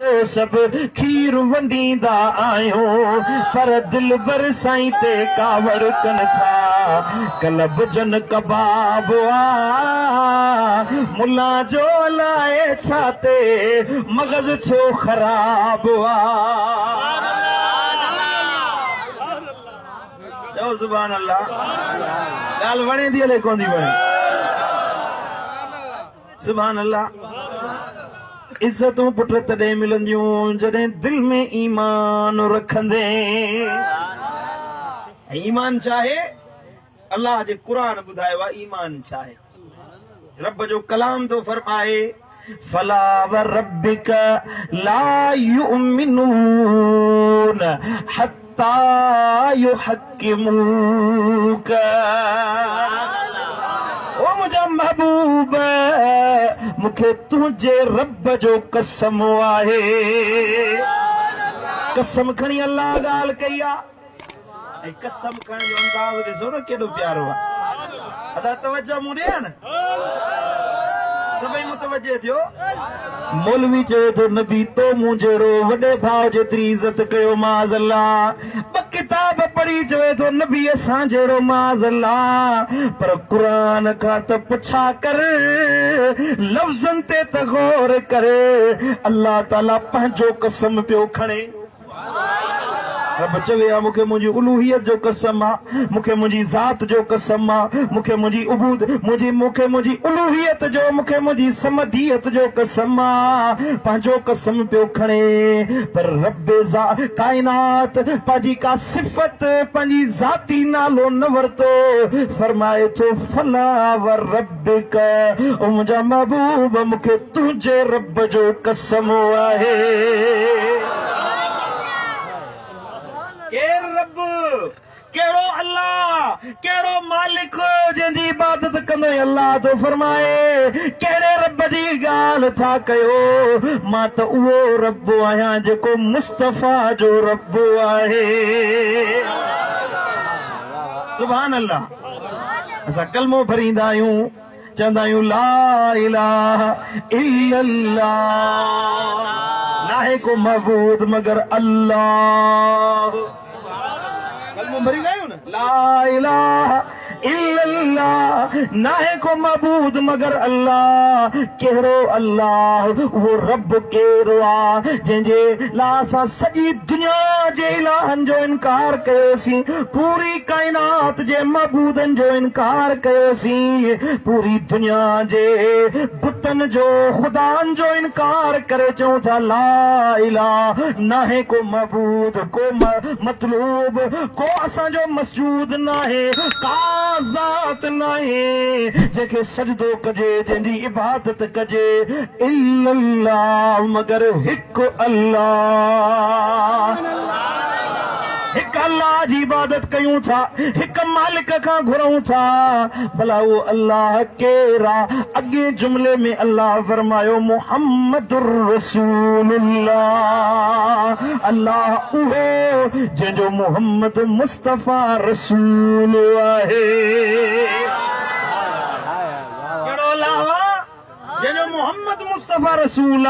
سڀ کير ونڊيندا آهيون پر دلبر سائين تي ڪاوڙ ڪن ٿا ڪلب جن ڪباب آ ملا جو الائي ڇا تي مغز ٿيو خراب آ. چئو سبحان الله ڳالهه وڻي ٿي الائي ڪون ٿي وڻي. سبحان الله عزتون پٽ تڏهن ملنديون جڏهن دل ۾ ايمان رکندين. ۽ ايمان ڇا آهي؟ الله جي قرآن ٻڌايو آهي ايمان ڇا آهي. رب جو ڪلام ٿو فرمائي فلا وربک لا يؤمنون حتي يحڪموک. او منهنجا محبوب مون کي تنهنجي رب جو قسم آهي. قسم کڻي الله ڳالهه ڪئي آ ۽ قسم کڻڻ جو انداز ڏسو نه ڪيڏو پيارو آ. ادا توجه مون ڏي آ نه سڀئي متوجه ٿيو. مولوي چوي ٿو نبي تو مون جهڙو وڏي ڀاء جيتري عزت ڪيو معاذ الله. ٻه ڪتاب پڙهي چوي ٿو نبي اسان جهڙو معاذ الله پر قرآن کان ته پڇا ڪر لفظن تي ته غور ڪر الله تعالي پنهنجو قسم پيو کڻي. رب چوي ها مون کي منهنجي الوهيت جو قسم آ، مون کي منهنجي ذات جو قسم آ، مون کي منهنجي عبود، منهنجي، مون کي منهنجي الوهيت جو، مون کي منهنجي صمديت جو قسم آ، پنهنجو قسم پيو کڻي، پر رب ڪائنات پنهنجي ڪا صفت، پنهنجي ذاتي نالو نه ورتو، فرمائي ٿو فلا وربک، او منهنجا محبوب مون کي تنهنجي رب جو قسم آهي. ڪير رب؟ ڪهڙو الله؟ ڪهڙو مالڪ جنهن جي عبادت ڪندو آهين؟ الله ٿو فرمائي، ڪهڙي رب جي ڳالهه ٿا ڪيو؟ مان ته اهو رب آهيان جيڪو مصطفيٰ جو رب آهي. سبحان الله. اسان ڪلمو ڀريندا آهيون، چوندا آهيون لا اله الا الله، ناهي ڪو معبود مگر الله. ڪلمو ڀريندا آهيون نه، لا اله الا الله، ناهي ڪو معبود مگر الله. ڪهڙو الله؟ اهو رب ڪير آ جنهن جي لاء اسان سڄي دنيا جي الهن جو انڪار ڪيوسين، پوري ڪائنات جي معبودن جو انڪار ڪيوسين، پوري دنيا جي بتن جو، خدائن جو انڪار ڪري چئون ٿا لا اله، ناهي ڪو معبود، ڪو مطلوب، ڪو اسان جو مسجود ناهي، ڪا ذات ناهي جنهن کي سجدو ڪجي، جنهن جي عبادت ڪجي، الا الله، مگر هڪ الله. هڪ الله جي عبادت ڪيون ٿا، هڪ مالڪ کان گهرون ٿا، ڀلا اهو الله ڪير آ؟ اڳئين جملي ۾ الله فرمايو محمد رسول الله، الله اهو جنهن جو محمد مصطفيٰ رسول آهي. ڪهڙو الله آ؟ جنهن جو محمد مصطفيٰ رسول آ،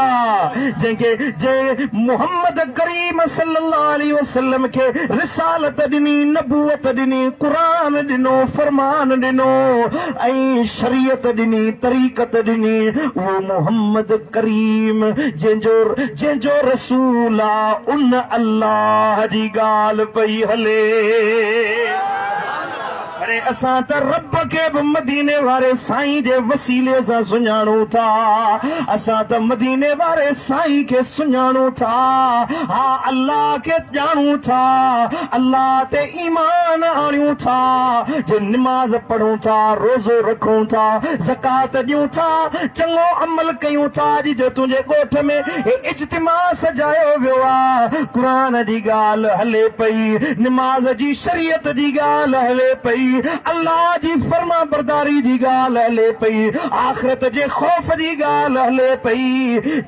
جنهن کي جنهن محمد ڪريم صلي الله عليه وسلم کي رسالت ڏني، نبوت ڏني، قرآن ڏنو، فرمان ڏنو ۽ شريعت ڏني، طريقت ڏني، اهو محمد ڪريم جنهن جو جنهن جو رسول آ، ان الله جي ڳالهه پئي هلي. اڙي اسان ته رب کي به مديني واري سائين جي وسيلي سان سڃاڻون ٿا، اسان ته مديني واري سائين کي سڃاڻون ٿا، ها الله کي ڄاڻون ٿا، الله تي ايمان آڻيون ٿا، جي نماز پڙهون ٿا، روزو رکون ٿا، زڪوات ڏيون ٿا، چڱو عمل ڪيون ٿا. اڄ جو تنهنجي ڳوٺ ۾ هي اجتماع سجايو ويو آ، قرآن جي ڳالهه هلي پئي، نماز جي شريعت جي ڳالهه هلي پئي، الله جي فرمانبرداري جي ڳالهه هلي پئي، آخرت جي خوف جي ڳالهه هلي پئي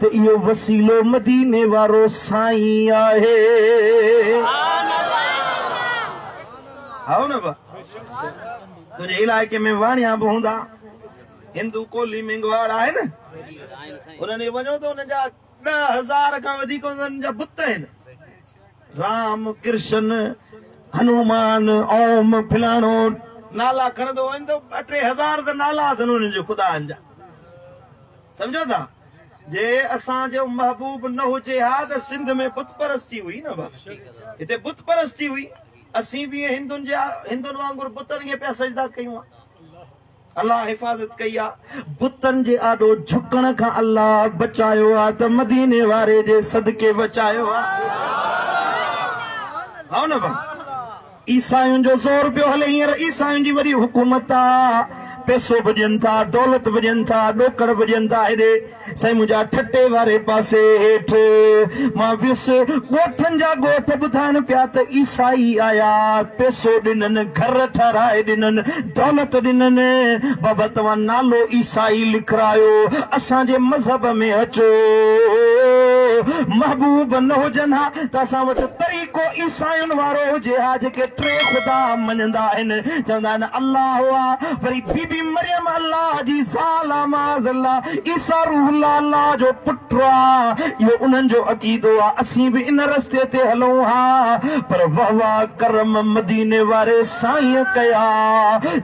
ته اهو وسيلو مديني وارو سائين آهي. هائو نه ڀا، تنهنجي علائقي ۾ واڻيا به هوندا، هندو ڪولهي مينگهواڙ آهن، انهن ڏي وڃو ته انهن جا 10,000 کان وڌيڪ انهن جا بت آهن. رام، ڪرشن، هنومان، اوم، فلاڻو نالا کڻندو وڃ ته ٻه ٽي هزار ته نالا اٿن انهن جي خدائن جا. سمجهو ٿا؟ جي اسان جو محبوب نه هجي ها ته سنڌ ۾ بت پرستي هئي نه ڀا. هتي بت پرستي هئي. اسين به هندن جي هندن وانگر بتن کي پيا سجدا ڪيون ها. الله حفاظت ڪئي آ. بتن جي آڏو جهڪڻ کان الله بچايو آ ته مديني واري جي صدقي بچايو آ. هائو نه ڀا. عيسائين جو زور پيو هلي هينئر عيسائين جي وڏي حڪومت آ. پئسو به ڏين ٿا، دولت به ڏين ٿا، ڏوڪڙ به ڏين ٿا. هيڏي سائين منهنجا ٺٽي واري پاسي هيٺ مان ويس، ڳوٺن جا ڳوٺ ٻڌائن پيا ته عيسائي آيا، پئسو ڏنن، گهر ٺهرائي ڏنن، دولت ڏنن، بابا توهان نالو عيسائي لکرايو، اسان جي مذهب ۾ اچو. محبوب نه هجن ها ته اسان وٽ طريقو عيسائين وارو هجي ها، جيڪي ٽي خدا مڃندا آهن، چوندا آهن الله آ، وري بي بي مريم الله جي زال آ، معاذ الله، عيسيٰ روح الله الله جو پٽ آ، اهو انهن جو عقيدو آ، اسين به ان رستي تي هلون ها، پر واه واه ڪرم مديني واري سائينء ڪيا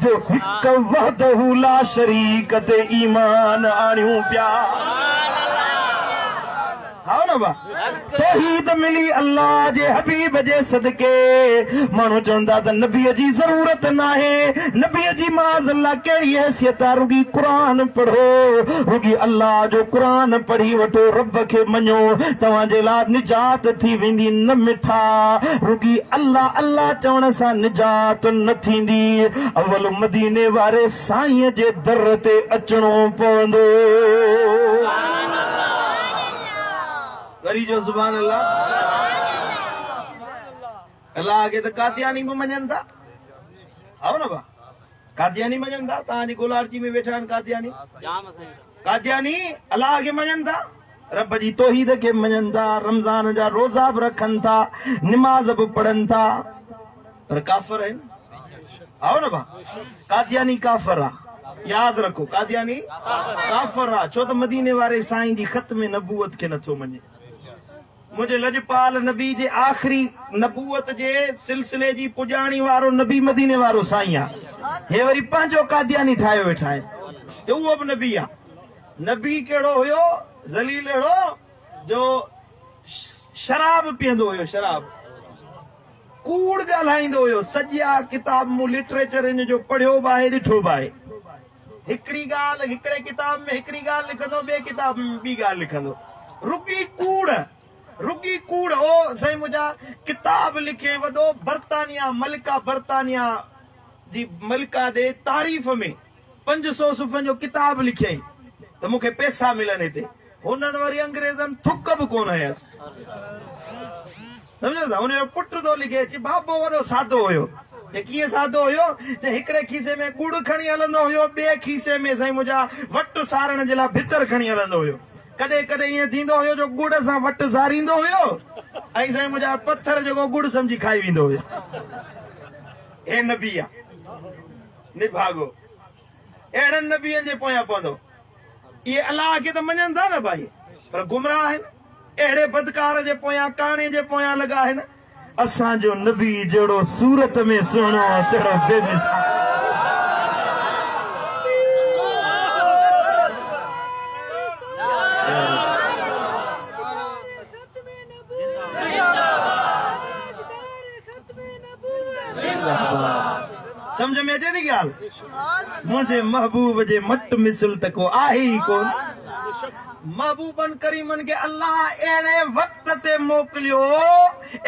جو هڪ وحده لا شريڪ تي ايمان آڻيون پيا. هائو نه ڀا. توحيد ملي الله جي حبيب جي صدقي. ماڻهو چون ٿا ته نبي جي ضرورت ناهي، نبي جي معاذ الله ڪهڙي حيثيت آ، رڳي قرآن پڙهو، رڳي الله جو قرآن پڙهي وٺو، رب کي مڃو، توهان جي لاء نجات ٿي ويندي. نه مٺا، رڳي الله الله چوڻ سان نجات نه ٿيندي، اول مديني واري سائين جي در تي اچڻو پوندو. وري چئو سبحان الله. الله کي ته قادياني به مڃن ٿا. هائو نه ڀا، قادياني مڃن ٿا. توهان جي گولاڙچي ۾ ويٺا آهن قادياني. قادياني الله کي مڃن ٿا، رب جي توحيد کي مڃن ٿا، رمضان جا روزا به رکن ٿا، نماز به پڙهن ٿا، پر ڪافر آهن. هائو نه ڀا، قادياني ڪافر آ، ياد رکو، قادياني ڪافر آ، ڇو ته مديني واري سائين جي ختم نبوت کي نٿو مڃي. منهنجي لڄپال نبي جي آخري نبوت جي سلسلي جي پڄاڻي وارو نبي مديني وارو سائين آ، هي وري پنهنجو قادياني ٺاهيو ويٺا آهن ته اهو به نبي آ. نبي ڪهڙو هيو؟ ذليل اهڙو جو شراب پيئندو هيو، شراب، ڪوڙ ڳالهائيندو هيو. سڄا ڪتاب مون لٽريچر ان جو پڙهيو به آهي، ڏٺو به آهي. هڪڙي ڳالهه هڪڙي ڪتاب ۾ هڪڙي ڳالهه لکندو، ٻئي ڪتاب ۾ ٻي ڳالهه لکندو. رڳي ڪوڙ، رڳي ڪوڙ. او سائين منهنجا ڪتاب لکي وڏو برطانيا ملڪه، برطانيا جي ملڪه ڏي تعريف ۾ 500 صفحن جو ڪتاب لکيائين ته مون کي پئسا ملن هتي. هنن وري انگريزن ٿڪ به ڪونه هنيس. سمجهو ٿا؟ هن جو پٽ ٿو لکي، چي بابو وڏو سادو هيو. چي ڪيئن سادو هيو؟ چي هڪڙي کيسي ۾ ڳڙ کڻي هلندو هيو، ٻئي کيسي ۾ سائين منهنجا وٽ سارڻ جي لاء ڀتر کڻي هلندو هيو. ڪڏهن ڪڏهن ائين ٿيندو هيو جو ڳڙ سان وٽ ساريندو هيو ۽ سائين منهنجا پٿر جيڪو ڳڙ سمجهي کائي ويندو هيو. هي نبي آ. نڀاڳو اهڙن نبين جي پويان پوندو. اهي الله کي ته مڃن ٿا نه ڀائي، پر گمراهه آهن. اهڙي بدڪار جي پويان، ڪاڻي جي پويان لڳا آهن. اسان جو نبي جهڙو صورت ۾ سهڻو تهڙو بي مثال. سمجهه ۾ اچي ٿي ڳالهه؟ منهنجي محبوب جي مٽ مثل ته ڪو آهي ئي ڪونه. محبوبن ڪريمن کي الله اهڙي وقت تي موڪليو،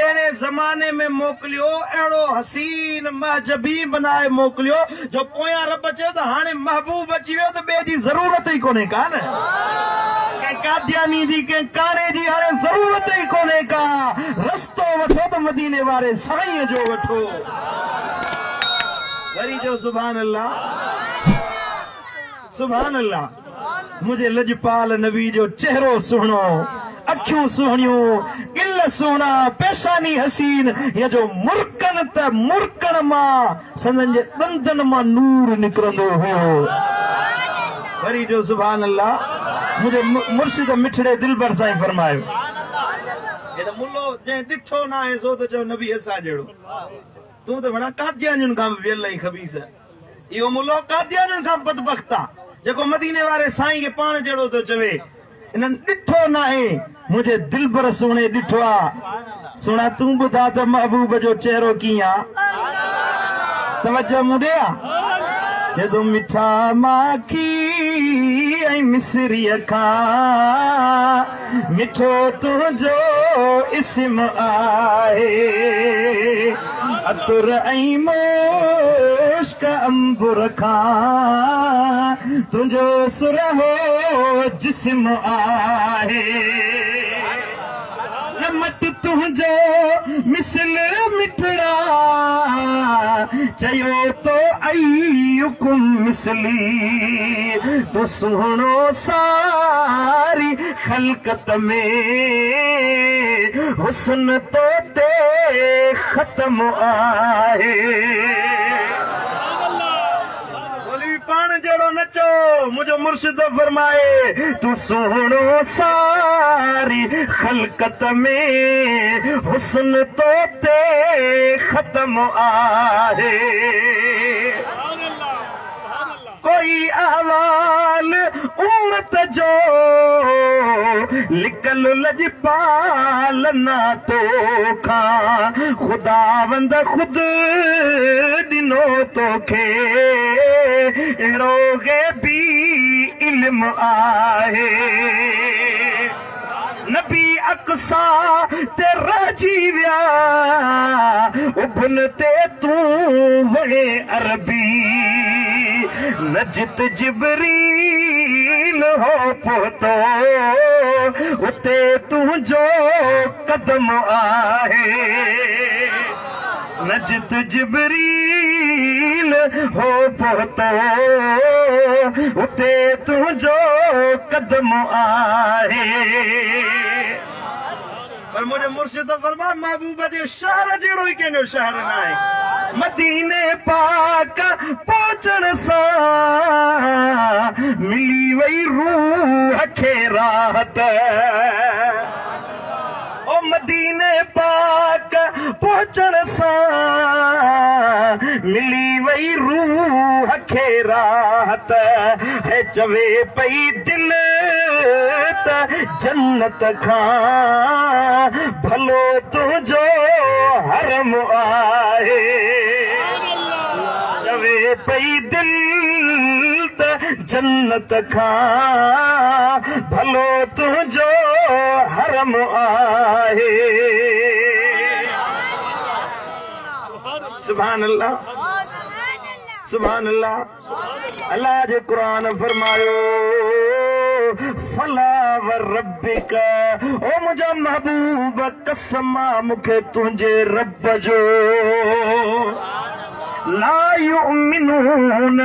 اهڙي زماني ۾ موڪليو، اهڙو حسين مهجبين بنائي موڪليو جو پويان رب چيو ته هاڻي محبوب اچي ويو ته ٻئي جي ضرورت ئي ڪونهي ڪا نه. ڪنهن قادياني جي، ڪنهن ڪاڻي جي هاڻي ضرورت ئي ڪونهي ڪا. رستو وٺو ته مديني واري سائينء جو وٺو. وري چئو سبحان الله، سبحان الله. منهنجي لڄپال نبي جو چهرو سهڻو، اکيون سهڻيون، ڳل سهڻا، پيشاني حسين، يا جو مرڪن ته مرڪڻ مان سندن جي ڏندن مان نور نڪرندو هيو. وري چئو سبحان الله. منهنجي مرشد مٺڙي دلبر سائين فرمايو. هي ته ملو جنهن ڏٺو ناهي سو ٿو چوي نبي اسان جهڙو. تون ته ڀڻا قاديانين کان به ويل آهين خبيث. اهو ملو قاديانين کان به بدبخت آ جيڪو مديني واري سائين کي پاڻ جهڙو ٿو چوي. انهن ڏٺو ناهي منهنجي دلبر سهڻي ڏٺو آ. سهڻا تون ٻڌاء ته محبوب جو چهرو ڪيئن آ؟ توجه مون ڏي آ. چئي ٿو مٺا ماکي ۽ مصريء کان مٺو تنهنجو اسم آهي. عطر ۽ مشڪ عنبر کان تنهنجو سرهو جسم آهي. نه مٽ تنهنجو مثل مٺڙا، چيو تو ايڪم مثلي، تون سهڻو ساري خلقت ۾، حسن تو تي ختم آهي. مولوي پاڻ جهڙو نه چئو، منهنجو مرشد ٿو فرمائي، تون سهڻو ساري خلقت ۾، حسن تو تي ختم آهي. ڪوئي احوال امت جو لڪل لڄپال نه توکان خداوند خود ڏنو توکي اهڙو غيبي علم آهي. نبي اقصيٰ تي رهجي ويا، اڀن تي تون وئين عربي، نه جت جبريل هو پهتو، اتي تنهنجو قدم آهي. نه جت جبريل هو پهتو، اتي تنهنجو قدم آهي. پر منهنجي مرشد فرمايو، محبوب جي شهر جهڙو ئي ڪنهن جو شهر ناهي. مديني پاڪ پهچڻ سان ملي وئي روح کي راحت. او مديني پاڪ پهچڻ سان ملي وئي روح کي راحت. هي چوي پئي دل ته جنت کان ڀلو تنهنجو حرم آهي. چوي پئي دل ته جنت کان ڀلو تنهنجو حرم آهي. سبحان الله سبحان الله. الله جي قرآن فرمايو فلا وربک او منهنجا محبوب قسم آ مون کي تنهنجي رب جو لا يؤمنون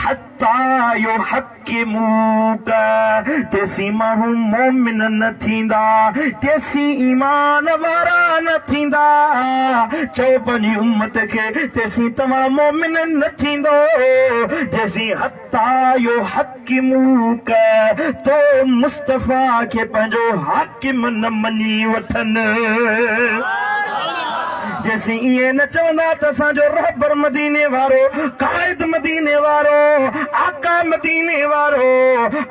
حتي يحڪموڪ تيسين ماڻهو مؤمن نه ٿيندا تيسين ايمان وارا نه ٿيندا. چئو پنهنجي امت کي تيسين توهان مؤمن نه ٿيندو جيسين حتي يحڪموڪ تو مصطفيٰ کي پنهنجو حاڪم نه مڃي وٺن. جيسين ائين نه چوندا ته اسان جو رهبر مديني وارو، قائد مديني وارو، آقا مديني وارو،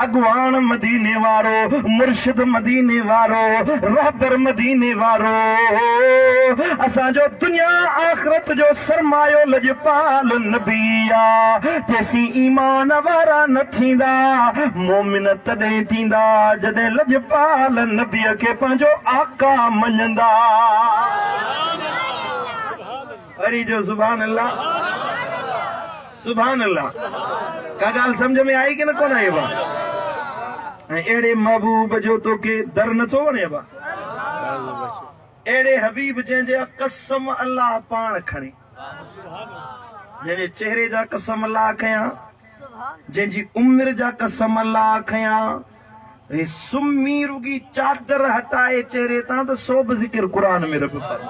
اڳواڻ مديني وارو، مرشد مديني وارو، رهبر مديني وارو، اسان جو دنيا آخرت جو سرمايو لڄپال نبي آ، تيسين ايمان وارا نه ٿيندا. مؤمن تڏهن ٿيندا جڏهن لڄپال نبيء کي پنهنجو آقا مڃندا. وري جو سبحان الله سبحان الله. ڪا ڳالهه سمجهه ۾ آئي ڪي نه ڪونه آئي ابا؟ ۽ اهڙي محبوب جو توکي در نٿو وڻي ابا؟ اهڙي حبيب جنهن جا قسم الله پاڻ کڻي، جنهن جي چهري جا قسم الله کنيا، جنهن جي عمر جا قسم الله کنيا، هي سمي رڳي چادر هٽائي چهري تان ته سو به ذڪر قرآن ۾ رب فرمائي.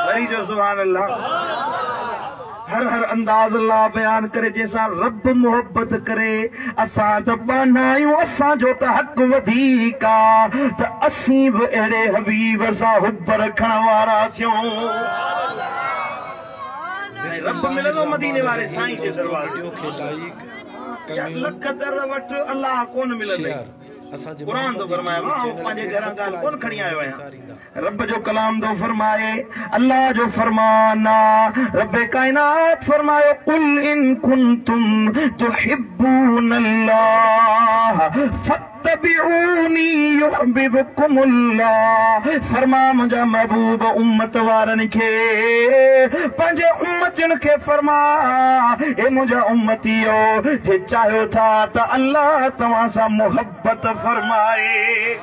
وري جو سبحان الله. هر هر انداز الله بيان ڪري جنهن سان رب محبت ڪري اسان ته ٻانها آهيون اسان جو ته حق وڌيڪ آ ته اسين به اهڙي حبيب سان حب رکڻ وارا ٿيون. بسم رب الله ملندو الرحمٰن مديني واري الرحيم سائين جي دوستو دروازي وڊيو کي لائيڪ يا ڪمينٽ لک در وٺ الله ڪونه ملندئي. شيئر اسان جي قرآن ٿو محمدي فرمائي ٽي وي آئون چينل پنهنجي کي گهران ڳالهه ڪونه سبسڪرائب کڻي ڪرڻ آيو نه آهيان. وساريندا. رب جو ڪلام ٿو فرمائي، الله جو فرمان آ، رب ڪائنات فرمايو، قل ان ڪنتم تحبون الله فاتبعوني يحببڪم الله فرما منهنجا محبوب امت وارن کي پنهنجي امتين کي فرما اي منهنجا امتيو جي چاهيو ٿا ته الله توهان سان محبت فرمائي.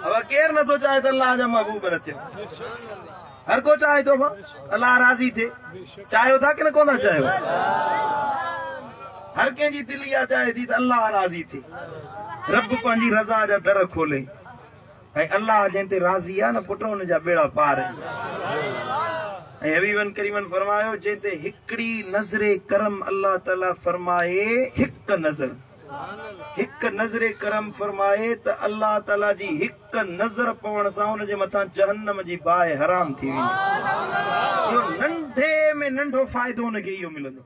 ابا ڪير نٿو چاهي ته الله جا محبوب نه ٿين؟ هر ڪو چاهي ٿو ابا الله راضي ٿئي. چاهيو ٿا ڪي نه ڪونه ٿا چاهيو؟ هر ڪنهن جي دل اها چاهي ٿي ته الله راضي ٿئي، رب پنهنجي رضا جا در کولي ۽ الله جنهن تي راضي آهي نه پٽ ان جا ٻيڙا پار آهن. ۽ حبيبن ڪريمن فرمايو جنهن تي هڪڙي نظر ڪرم الله تعالي فرمائي هڪ نظر هڪ نظر ڪرم فرمائي ته الله تعالي جي هڪ نظر پوڻ سان ان جي مٿان جهنم جي باهه حرام ٿي ويندي. اهو ننڍي ۾ ننڍو فائدو ان کي اهو ملندو.